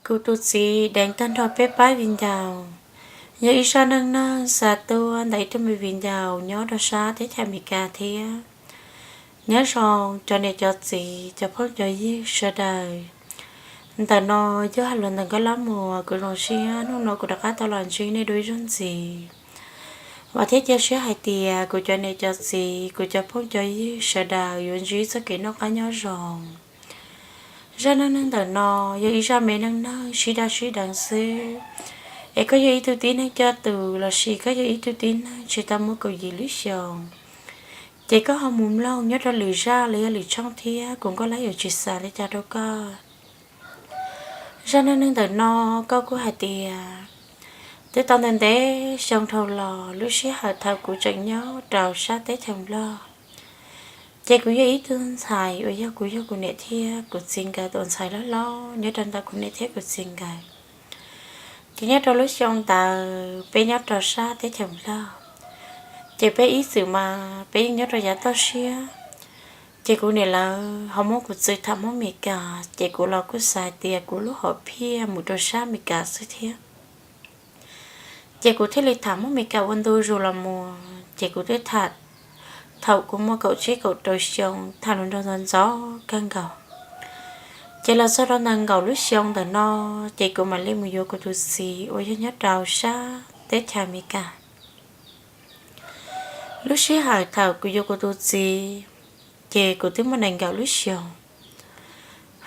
Kuv tus txiv deev tag nrho peb pab viv ncaus, yog ib zaj neej neeg xa tuaj ntawm ib tug me viv ncaus nyob rau sab teb chaws Amelikas thiab. Nyob zoo cov niam cov txiv cov phooj cov ywg sawv daws. Ntawm no yog hais lus ntawm Nkauj Lab Muas, kuv zoo siab hnub no kuv rov qab tau los ntsib nej dua ib zaug ntxiv. Vam thiab cia siab hais tias kuv cov niam cov txiv kuv cov phooj cov ywg sawv daws yuav ntsib txoj kev noj qab nyob zoo. Zaj neej neeg ntawm no yog ib zaj me neej neeg sib daj sib deev xwb. Es koj yog ib tug tib neeg coj tus lossis koj yog ib tug tib neeg tsis tau muaj kaum yim lub xyoos, ces koj ho mus mloog nyob rau lwm zaj los yog lwm tshooj thiab kuv Nkauj Lab yuav tsis xav li cas rau koj. Zaj neej neeg ntawm no koj kuj hais tias twb tau ntev ntev xyoo dhau los lub sij hawm thaum kuv tseem nyob rau sab teb chaws Nplog, ces kuv yog ib tug ntxhais uas yog kuv yog kuv niam thiab kuv txiv nkawd tus ntxhais loj hlob nyob rau ntawm kuv niam thiab kuv txiv nkawd. Ces nyob rau lub xyoo ntawd peb nyob rau sab teb chaws Nplog, ces peb ib txwm mas peb yeej nyob rau yav toj siab. Ces kuv niam lawv ho muab kuv txwv tham Hmoob Amelikas, ces kuv los kuj xav tias kuv lub hom phiaj mus rau sab Amelikas xwb thiab. Ces kuv thiaj li tham Hmoob Amelikas ua ntu zus los mus, ces kuv twb tham thaum kuv muaj kaum tsib kaum rau xyoo, tham hluas nraug ntxov ntxov kawg nkaus. Ces los txog rau ntawm nkaum lub xyoo ntawm no, ces kuv mam li mus yuav kuv tus txiv uas yog nyob rau sab teb chaws Amelikas. Lub sij hawm thaum kuv yuav kuv tus txiv, ces kuv twb muaj nees nkaum lub xyoos.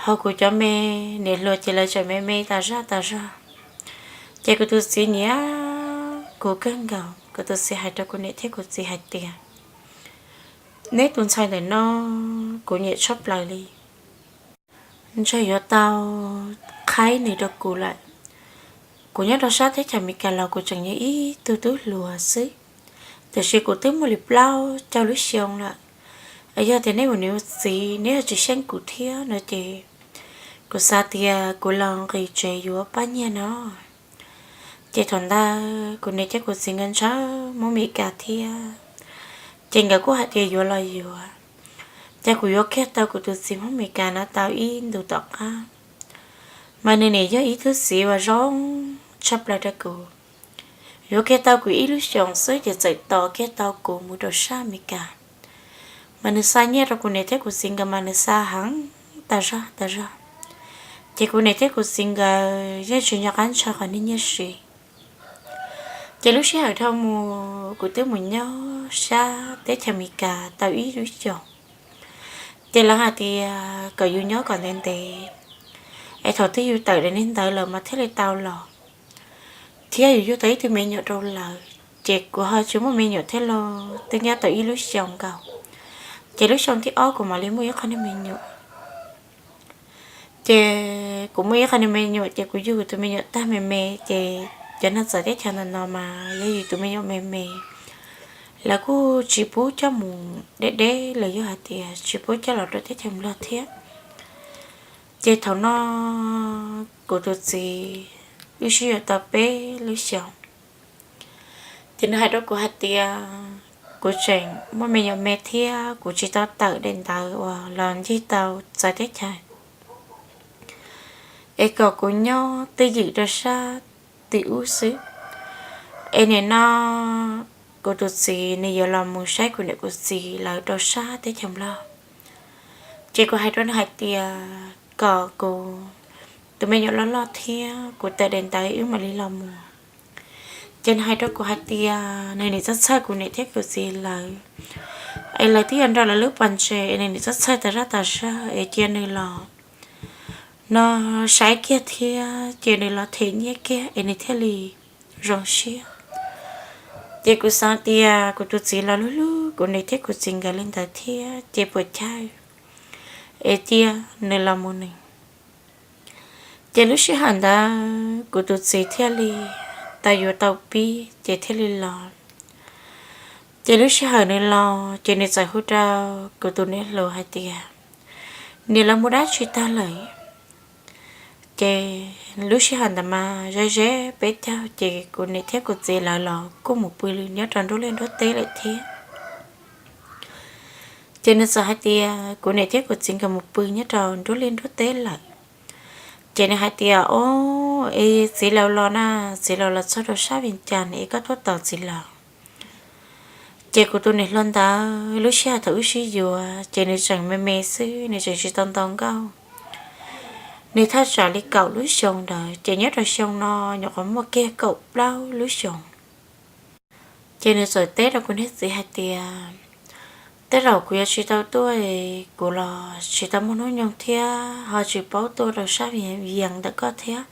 Ho kuv cov me niam hluas ces lawv tseem me me tas zaj tas zog. Ces kuv tus txiv nyiam kuv kawg nkaus, kuv tus txiv hais rau kuv niam thiab kuv txiv hais tias, neb tus ntxhais ntawm no kuv nyiam tshaj plaws li. Ntshe yuav tau qhaib nws rau kuv lawm. Kuv nyob rau sab teb chaws Amelikas los kuv tseem yog ib tug tub hluas xwb, tiam sis kuv twb muaj li plaub caug lub xyoo lawm. Yog tias neb ua niam ua txiv neb ho tsis xyeej kuv thiab no ces kuv xav tias kuv los nqis tsev yuav pab nyiaj no. Ces thaum ntawd kuv niam thiab kuv txiv nkawd ntshaw Hmoob Amelikas thiab, ces nkawd kuj hais tias yuav los yuav. Ces kuv yuav kiag tau kuv tus txiv Hmoob Amelikas no tau ib ntus tom qab, mas nws nim yog ib tug txiv uas zoo tshaj plaws rau kuv. Yuav kiag tau kuv ib lub xyoos xwb ces txawm tos kiag tau kuv mus rau sab Amelikas. Mas nws xa nyiaj rau kuv niam thiab kuv txiv nkawd mas nws xa heev tas zog tas zog. Ces kuv niam thiab kuv txiv nkawd yeej tsis nco qab ntshaw qhov niag nyiaj siv. Ces lub sij hawm dhau mus kuv twb mus nyob sab teb chaws Amelikas tau ib lub xyoos. Ces lawv hais tias kom yus nyob kom ntev ntev, es thaum twg yus tawm daim niag ntawv lawm mas thiaj li tau los, thiab yus yug tau ib tug me nyuam rau lawv. Ces kuv ho tsis muaj me nyuam thiab los twb nyob tau ib lub xyoos nkaus, ces lub xyoo thib ob kuv mam li muaj ib qho niag me nyuam. Ces kuv muaj ib qho niag me nyuam ces kuv yug tus me nyuam tag me me, ces cov neeg txawv teb chaws ntawm no mas yog yus tus me nyuam me me, lawv kuj tsis pub coj mus deb deb los yog hais tias tsis pub coj los rau teb chaws Nplog thiab. Ces thaum no kuv tus txiv wb sib yuav tau peb lub xyoos, ces nws hais rau kuv hais tias kuv tseem muaj me nyuam me thiab kuv tsis tau tawm daim ntawv uas los ncig tau txawv teb chaws, es kom kuv nyob twj ywm rau sab tim ub xwb. Es nim no kuv tus txiv nws yuav los mus saib kuv niam kuv txiv lawv rau sab teb chaws Nplog. Ces kuv hais rau nws hais tias kom kuv tus me nyuam loj loj thiab kuv tawm daim ntawv wb mam li los mus. Ces nws hais rau kuv hais tias nws nim txhawj txhawj kuv niam thiab kuv txiv lawv, es lawv twb yuav nrog lawv lub pos ntses es nws nim txhawj txhawj tas zaj tas zog es cia nws los no saib kiag thiab ces nws los them nyiaj kiag es nws thiaj li zoo siab. Ces kuv xav tias kuv tus txiv los hlub hlub kuv niam thiab kuv txiv nkawd li ntawd thiab ces puas chawj es cia nws los mus nws. Ces lub sij hawm ntawd kuv tus txiv thiaj li tau yuav tau pib ces thiaj li los. Ces lub sij hawm nws los ces nws txawm hu rau kuv tus niam hluas hais tias, niam, lawv mus dab tsi tag lawm? Ces lub sij hawm ntawd mas ze ze peb caug ces kuv niam thiab kuv txiv lawv los kuj mus pw nyob rau nruab liaj nruab teb lawm thiab. Ces nws txawm hais tias kuv niam thiab kuv txiv nkawd mus pw nyob rau nruab liaj nruab teb lawm. Ces nws hais tias, Ob, es txiv laus los na, txiv laus los txog rau sab Vias Cas es koj tuaj tos txiv laus. Ces kuv tus niam hluas ntawd lub sij hawm thaum wb sib yuav ces nws tseem me me xwb, nws tseem tsis tau ntau nkauj. Nws thaj tsam li kaum lub xyoo ntawd, ces nyob rau xyoo no nyuam qhuav muaj kiag kaum plaub lub xyoos. Ces nws txawm teb rau kuv niag txiv hais tias, Tej zaum kuv yuav tsis tau tuaj, kuv los tsis tau muaj hnub nyoog thiab ho tsis paub tuaj rau sab Vias Cas ntawm koj thiab.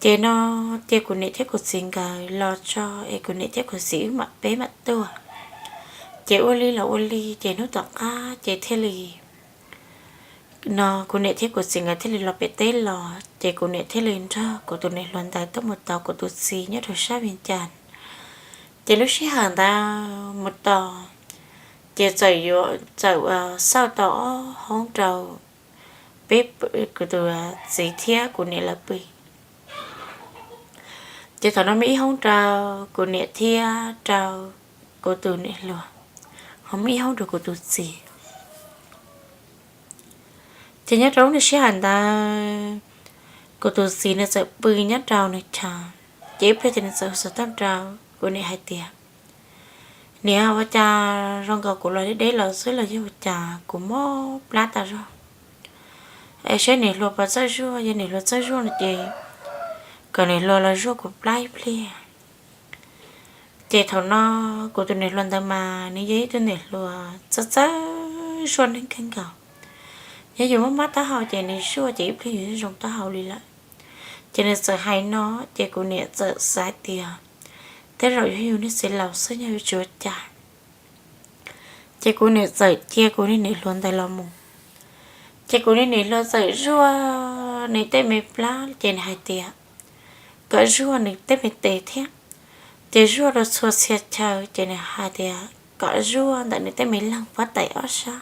Ces no cia kuv niam thiab kuv txiv nkawd los tso es kuv niam thiab kuv txiv wb mam peb mam tuaj. Ces ua li los ua li, ces hnub tom qab ces thiaj li no kuv niam thiab kuv txiv nkawd thiaj li los pem teb los, ces kuv niam thiaj li nrog kuv tus niam hluas ntawd tuaj mus tos kuv tus txiv nyob rau sab Vias Cas. Ces lub sij hawm ntawd mus tos, ces txawm yuav, txawm xauj tau ob hoob rau peb, kuv tus txiv thiab kuv niam lawv pw. Ces thaum no muaj ib hoob rau kuv niam thiab rau kuv tus niam hluas, ho muaj ib hoob rau kuv tus txiv. Ces nyob rau lub niag sij hawm ntawd, kuv tus txiv nws txawm pw nyob rau nws chaw, ces ib pliag ces nws txawm xov tooj rau kuv niam hais tias, Niam, ua cas zoo nkaus kuv los deb deb los xwb los yog ua cas kuv mob plab tas zog? Es saib niam hluas puas txawj zuaj, yog niam hluas txawj zuaj no ces kom niam hluas los zuaj kuv plab ib pliag. Ces thaum no kuv tus niam hluas ntawd mas nws yog ib tug niam hluas txawj txawj zuaj neeg kawg nkaus. Yog yus mob mob taub hau ces nws zuaj ces ib pliag yus zoo taub hau li lawm. Ces nws txawm hais no, ces kuv niam txawm xav tias, Tej zaum yog yus niag txiv laus xwb, yog yuav tsis ua cas. Ces kuv niam txawm cia kuv niag niam hluas ntawd los mus. Ces kuv niag niam hluas txawm zuaj nws tej me plab, ces nws hais tias kom zuaj nws tej me tes thiab. Ces zuaj rau txhua txhia chaw, ces nws hais tias kom zuaj ntawm nws tej me leeg pob tais ob sab.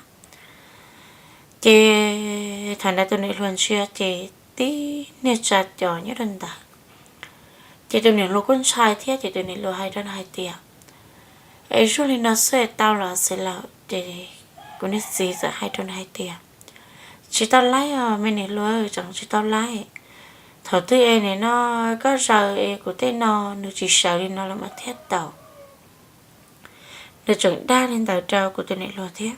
Ces thaum ntawd tus niam hluas ntsia ces tib niag tsa cos nyob rau ntawd. Ces tus niam hluas kuj ntshai thiab, ces tus niam hluas hais rau nws hais tias, Es zuaj li no xwb es tau los txiv laus? Ces kuv niag txiv txawm hais rau nws hais tias, Tsis tau laib os me niam hluas, tseem tsis tau laib. Thaum twg es nim no koj zaws es kuv tej no nws tsis sawv li no los mas thiaj tau. Nws tseem dag li ntawd rau kuv tus niam hluas thiab.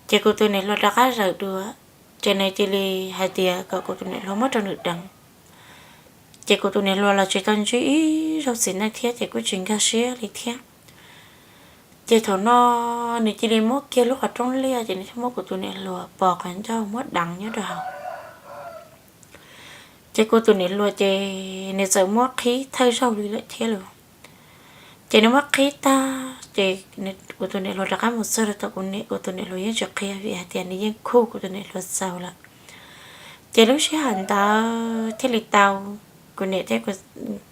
Ces kuv tus niam hluas rov qab zaws dua, ces nws cia li hais tias kom kuv tus niam hluas muab rau nws deev. Ces kuv tus niam hluas los tsis tau ntsib ib zaug txiv neej thiab, ces kuj tsis nkag siab li thiab. Ces thaum no nws cia li muab kiag lub qhov rooj liaj, ces nws thiaj muab kuv tus niam hluas pos qhov ncauj muab deev nyob rau hauv. Ces kuv tus niam hluas ces nws txawm muab qhib thawj zaug li lawm thiab lauj. Ces nws muab qhib tag ces kuv tus niam hluas rov qab mus txog rau tom kuv niam, kuv tus niam hluas yeej tsis qhia vim hais tias nws yeej khuj kuv tus niam hluas txaus lawm. Ces lub sij hawm ntawd thiaj li tau, kuv niam thiab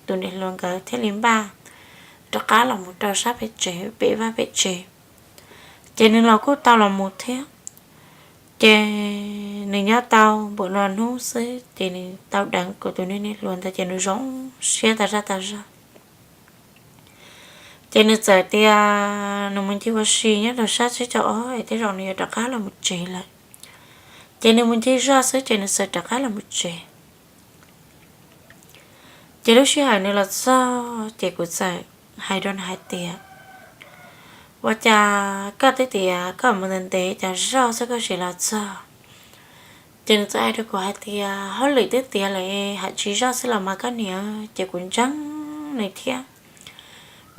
tus niam hluas nkawd thiaj li npaj rov qab los mus rau sab pem tsev, pem vaj pem tsev. Ces nws los kuj tau los mus thiab. Ces nws nyob tau npaum no hnub xwb ces nws tau deev kuv tus niam hluas ntawd ces nws zoo siab tas zaj tas zog. Ces nws txawm tias nws mus ncig ua si nyob rau sab tsheb caug ob es tej zaum nws yuav rov qab los mus tsev lawm. Ces nws mus ncig zoj xwb ces nws txawm rov qab los mus tsev. Ces lub sij hawm nws los txog ces kuv txawm hais rau nws hais tias, Ua cas koj twb tias koj mus ntev ntev cas zoj xwb koj tsis los txog? Ces nws txawm hais rau kuv hais tias, Hauj lwm twb tiav lawm, hais tsis zoj xwb los mas koj niam. Ces kuv ntseeg nws thiab.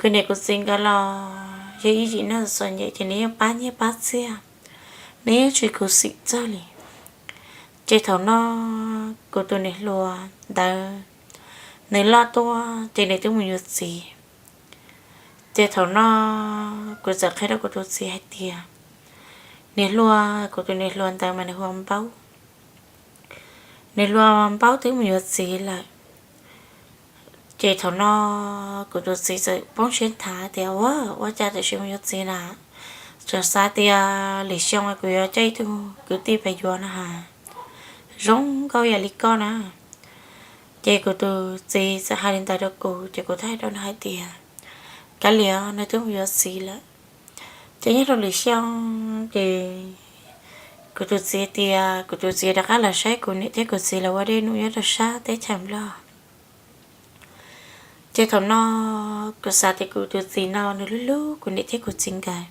Kuv niam kuv txiv nkawd los yog ib yim neeg txom nyem ces nws yeej pab nyiaj pab txiaj, nws yeej tsis khuv xim txog li. Ces thaum no kuv tus niam hluas ntawd nws loj tuaj ces nws twb mus yuav txiv. Ces thaum no kuv txawm qhia rau kuv tus txiv hais tias, Niam hluas, kuv tus niam hluas ntawd mas nws hu ua Npaub. Niam hluas Npaub twb mus yuav txiv lawm. Ces thaum no kuv tus txiv txawm poob siab nthav tias, Ua, ua cas txawm mus yuav txiv na? Tseem xav tias lwm xyoo kuv yuav coj ib tug kwv tij pes yuav na has, zoo nkauj ib yam li koj na. Ces kuv tus txiv txawm hais li ntawd rau kuv ces kuv thiaj hais rau nws hais tias, Kav liam, nws twb mus yuav txiv lawm. Ces nyob rau lwm xyoo ces Kuv tus txiv tias kuv tus txiv rov qab los saib kuv niam thiab kuv txiv los ua dej num nyob rau sab teb chaws Nplog. Ces thaum no kuv xav tias kuv tus txiv no nws hlub hlub kuv niam thiab kuv txiv nkawd,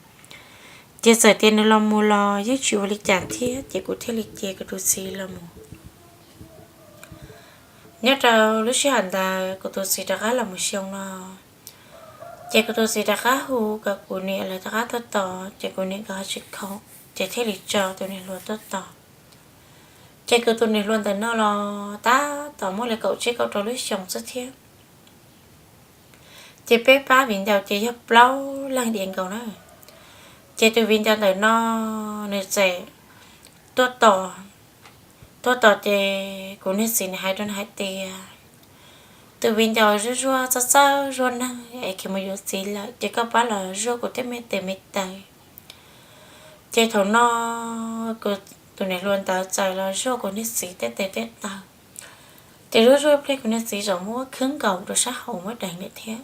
ces txawm tias nws los mus los yeej tsis ua li cas thiab, ces kuv thiaj li cia kuv tus txiv los mus. Nyob rau lub sij hawm ntawd kuv tus txiv rov qab los mus xyoo no, ces kuv tus txiv rov qab hu kom kuv niam lawv rov qab tuaj tos, ces kuv niam nkawd ho tsis khoom, ces thiaj li tso tus niam hluas tuaj tos. Ces kuv tus niam hluas ntawm no los tab tom muaj li kaum tsib kaum rau lub xyoo xwb thiab. Ces peb pab viv ncaus ces yog plaub leeg diam nkaus na. Ces tus viv ncaus ntawm no nws txawm tuaj tos, tuaj tos ces kuv niag txiv nws hais rau nws hais tias, tus viv ncaus zuaj zuaj txawj txawj zuaj neeg es khiav mus yuav txiv lawm, ces koj pab los zuaj kuv tej me tes me taw. Ces thaum no kuv tus niam hluas ntawd txawm los zuaj kuv niag txiv tej tes tej taw. Ces zuaj zuaj pliag kuv niag txiv zaum muab khwb nkaus rau sab hauv muab deev lawm thiab.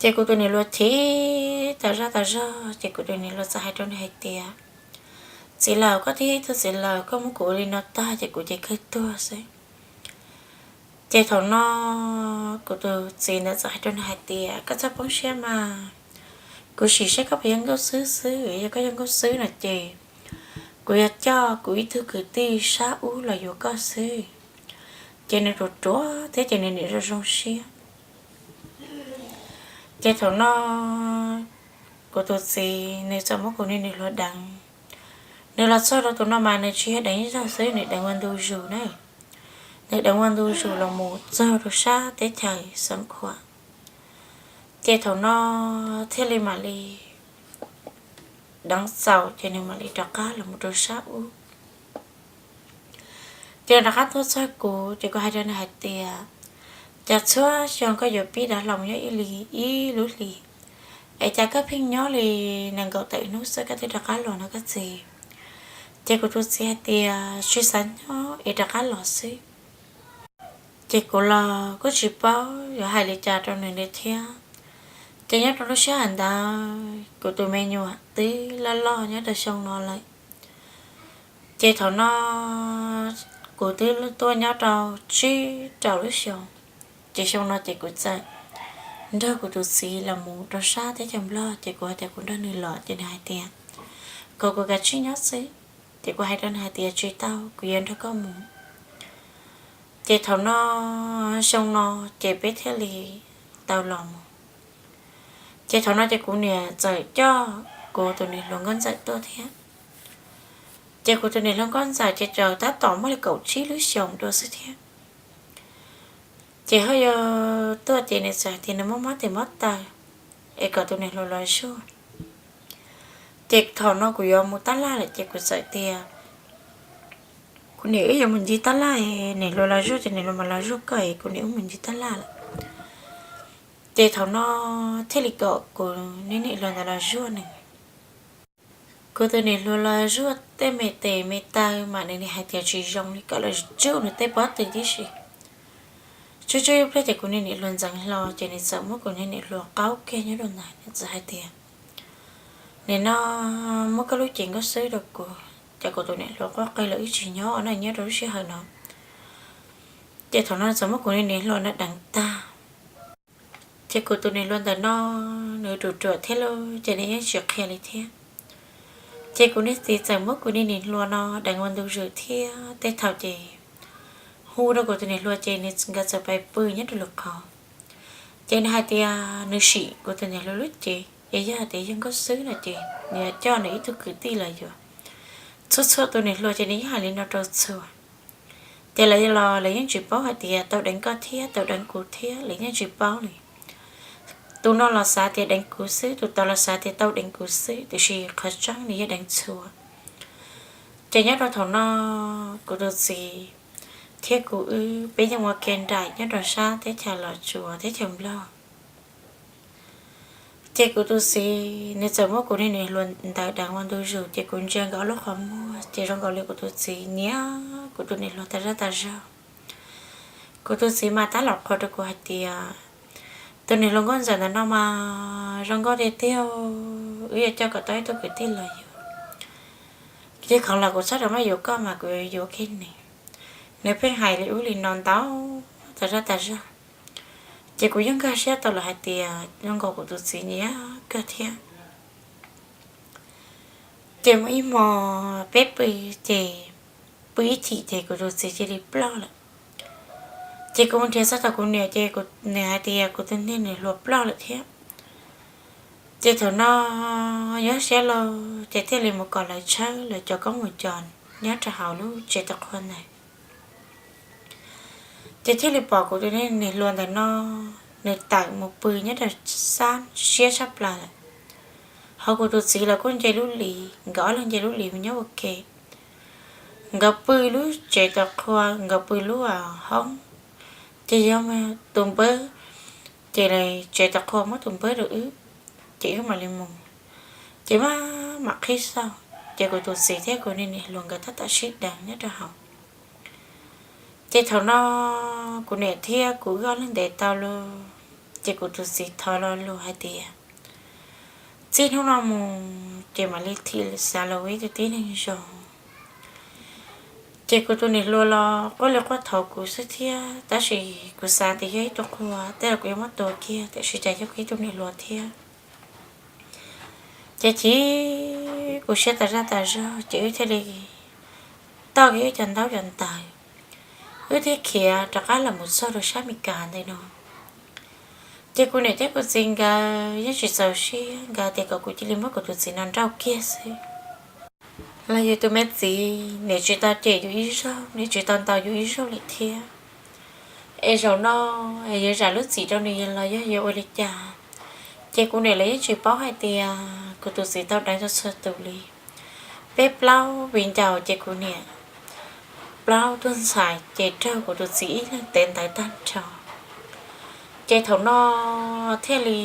Ces kuv tus niam hluas chim tas zaj tas zog, ces kuv tus niam hluas txawm hais rau nws hais tias, txiv laus, koj twb yog ib tug txiv laus, koj muab kuv ua li no tag ces kuv ces kawg tuag xwb. Ces thaum no kuv tus txiv ntawd txawm hais rau nws hais tias, koj txhob poob siab mas, kuv sim saib koj puas yog nkauj xwb xwb, yog koj yog nkauj xwb no ces kuv yuav coj kuv ib tug kwv tij sab ub los yuav koj xwb. Ces nws ruam ruam thiab ces nws niam zoo zoo siab. Ces thaum no kuv tus txiv nws txawm muab kuv niag niam hluas deev. Nws los txog rau tus no mas nws tsis yog deev ib zaug xwb, nws deev ua ntu zus na. Nws deev ua ntu zus los mus txog rau sab teb chaws Xeev Khuam. Ces thaum no thiaj li mam li deev txaus ces nws mam li rov qab los mus rau sab ub. Ces nws rov qab tuaj txog kuv ces kuv hais rau nws hais tias, cas txhua xyoo koj yuav pib dav hlau nyob ib li ib lub hlis, es cas koj pheej nyob li nees nkaum tawm hnub xwb koj twb rov qab los no koj txiv? Ces kuv tus txiv hais tias, tsis xav nyob es rov qab los xwb. Ces kuv los kuj tsis paub yuav hais li cas rau nws li thiab. Ces nyob rau lub sij hawm ntawd kuv tus me nyuam twb loj loj nyob rau xyoo no lawm. Ces thaum no kuv twb tuaj nyob rau tsib rau lub xyoo. Ces xyoo no ces kuv txawm nrog kuv tus txiv los mus rau sab teb chaws Nplog, ces kuv hais tias kuv nrog nws los, ces nws hais tias kom kuv kav tsij nyob xwb. Ces kuv hais rau nws hais tias tsis tau, kuv yuav nrog koj mus. Ces thaum no xyoo no ces peb thiaj li tau los mus. Ces thaum no ces kuv niam txawm coj kuv tus niam hluas nkauj ntxawm tuaj thiab. Ces kuv tus niam hluas nkauj ntxawm ces txawm tab tom muaj li kaum tsib lub xyoos dua xwb thiab. Ces ho yog tuaj ces nws txawm hais tias nws mob mob tes mob taw, es kom tus niam hluas los zuaj. Ces thaum no kuv yuav mus tab laj lawm ces kuv txawm tias kuv niam wb yuav mus ncig tab laj, niam hluas los zuaj ces niam hluas mam los zuaj koj, es kuv niam wb mus ncig tab laj lawm. Ces thaum no thiaj li kom kuv niag niam hluas ntawd los zuaj nws. Kuv tus niam hluas los zuaj tej me tes me taw mas nws hais tias tsis zoo li, kom los zuaj nws tej pob tw tib si. Tsuj tsuj ib pliag ces kuv niag niam hluas ntxeev hlo ces nws txawm muab kuv niag niam hluas qaub kiag nyob rau ntawd, nws txawm hais tias, nim no muab koj lub cev nkauj xwb rau kuv. Ces kuv tus niam hluas quaj qw los wb tsis nyob no, nyob rau lub sij hawm no. Ces thaum no txawm muab kuv niag niam hluas no deev tag. Ces kuv tus niam hluas ntawm no nws ruam ruam thiab lauj, ces nws yeej tsis qhia li thiab. Ces kuv niag txiv txawm muab kuv niag niam hluas no deev ua ntu zus thiab, tej thaum ces hu rau kuv tus niam hluas ces nws nkawd txawm pais pw nyob rau lwm qhov. Ces nws hais tias nws sim kuv tus niam hluas lub cev, es yog hais tias yog nkauj xwb no ces nws yuav coj nws ib tug kwv tij los yuav. Txhua txhua tus niam hluas ces nws yeej hais li no rau txhua. Ces lawv los lawv yeej tsis paub hais tias tau deev koj thiab tau deev kuv thiab, lawv yeej tsis paub li. Tus no los xav tias deev kuv xwb, tus tod los xav tias tau deev kuv xwb, tiam sis qhov tseeb nws yog deev txhua. Ces nyob rau thaum no kuv tus txiv thiab kuv wb peb yeej ua ke nraim nyob rau sab teb chaws Los Tsuas teb chaws Nplog. Ces kuv tus txiv nws txawm muab kuv niag niam hluas ntawd deev ua ntu zus, ces kuv ntsia nkawd ob lub qhov muag ces zoo nkaus li kuv tus txiv nyiam kuv tus niam hluas tas zog tas zog. Kuv tus txiv mas tab los qhuas rau kuv hais tias, tus niam hluas nkauj ntxawm ntawm no mas zoo nkauj tiag tiag, wb yuav coj kom tau ib tug kwv tij los yuav. Ces qhov los kuv txhob rau maj yuav koj mas kuv yuav yuav kiag nws. Nws pheej hais li ub li no ntau tas zaj tas zog. Ces kuv yeej nkag siab tau lawm hais tias zoo nkaus kuv tus txiv nyiam kawg thiab. Ces muaj ib hmo peb pw, ces pw ib chim ces kuv tus txiv cia li ploj lawm. Ces kuv mus nrhiav txog tau kuv niam ces nws hais tias kuv tus niag niam hluas ploj lawm thiab. Ces thaum no nyob siab lawm ces thiaj li mus kom lawv tshawb lawv cov koob mus cos nyob rau hauv lub tsev tau qhua ntawd. Ces thiaj li pom kuv tus niam hluas ntawm no, nws tawm mus pw nyob rau sab siab tshaj plaws lawm. Hos kuv tus txiv los kuj nce lub li, nkawd ob leeg nce lub li mus nyob ua ke. Nkawd pw lub tsev tau qhua, nkawd pw lub hoob, ces yog tus npawb, ces tsev tau qhua muab tus npawb rau wb, ces wb mam li mus. Ces maj mam qhib xauj, ces kuv tus txiv thiab kuv niam hluas nkawd tab tom sib deev nyob rau hauv. Ces thaum no kuv niam thiab kuv wb ob leeg ntes tau lawm, ces kuv tus txiv thov lo lus hais tias txij hnub no mus ces mam li thim xav los ua ib tug tib neeg zoo. Ces kuv tus niam hluas los quaj li quaj thov kuv xwb thiab, tab sis kuv xav tias yog ib tug qhua tej zaum kuv yuav muab tua kiag, tiam sis cas yog kuv ib tug niam hluas thiab. Ces chim kuv siab tas zaj tas zog, ces wb thiaj li tau kiag wb cov ntaub cov ntawv, wb thiaj khiav rov qab los mus txog rau sab Meskas ntawm no. Ces kuv niam thiab kuv txiv nkawd yeej tsis txaus siab, nkawd tias kom kuv cia li muab kuv tus txiv no nrauj kiag xwb. Los yus tus me txiv nim tsis tau cem yus ib zaug, nim tsis tau ntaus yus ib zaug li thiab. Es zaum no yuav zam lub txim rau nws los yog yuav ua li cas? Ces kuv niam lawv yeej tsis paub hais tias kuv tus txiv tau deev tau txhua tus li. Peb plaub viv ncaus ces kuv niam plaub tug ntxhais ces raug kuv tus txiv ib leeg tev ntawd tag nrho. Ces thaum no thiaj li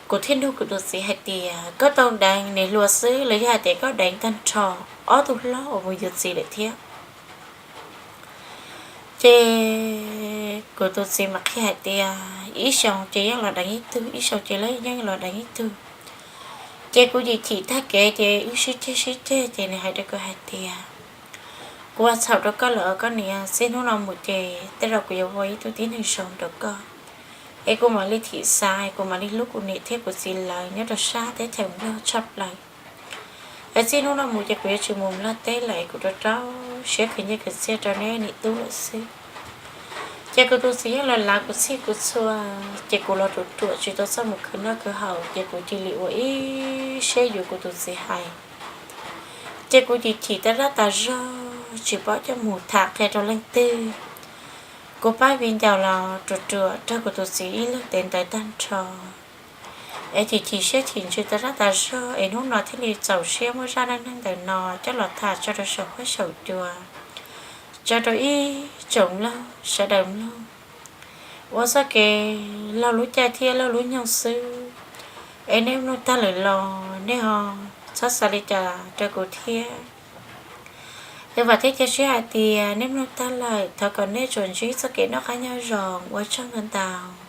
kuv thiaj nug kuv tus txiv hais tias koj tau deev niam hluas xwb los yog hais tias koj deev tag nrho ob tug hlob uas mus yuav txiv lawm thiab? Ces kuv tus txiv mam qhia hais tias ib xyoos ces yeej los deev ib tug, ib xyoos ces yeej los deev ib tug. Ces kuv chim chim tag kev ces wb sib ceg sib ceg ces nws hais rau kuv hais tias kuv ua txhaum rau koj lawm os koj niam, txij hnub no mus ces tej zaum kuv yuav ua ib tug tib neeg zoo rau koj. Es kuv mam li thim xav, kuv mam li hlub kuv niam thiab kuv txiv lawv nyob rau sab teb chaws Nplog tshaj plaws. Es txij hnub no mus ces kuv yuav tsis mus Nplog teb lawm, es kuv rau rau siab khwv nyiaj khwv txiaj rau neb niam tub lawm xwb. Ces kuv tus txiv yeej los lav kuv txhij kuv txhua, ces kuv los ruam ruam tsis tau txoj mus khwv noj khwv haus, ces kuv cia li ua ib siab yuav kuv tus txiv hais. Ces kuv chim chim tas zaj tas zog tsis paub coj mus tham qhia rau leej twg. Kuv pab viv ncaus los ruam ruam raug kuv tus txiv ib leeg tev ntawd tag nrho. Es chim chim siab chim ntsws tas zaj tas zog es hnub no thiaj li txaus siab muab zaj neej neeg ntawm no coj los tham tso rau saum huab saum cua, tso rau ib tsoom mloog sawv daws mloog. Ua txoj kev laug lub caij thiab laug lub nyoog xwb, es nej mloog tag lawm los nej ho txhob xav li cas rau kuv thiab. Es vam thiab cia siab hais tias nej mloog tag lawm thov kom nej tsuas ntsib txoj kev noj qab nyob zoo, ua tsaug ntau ntau.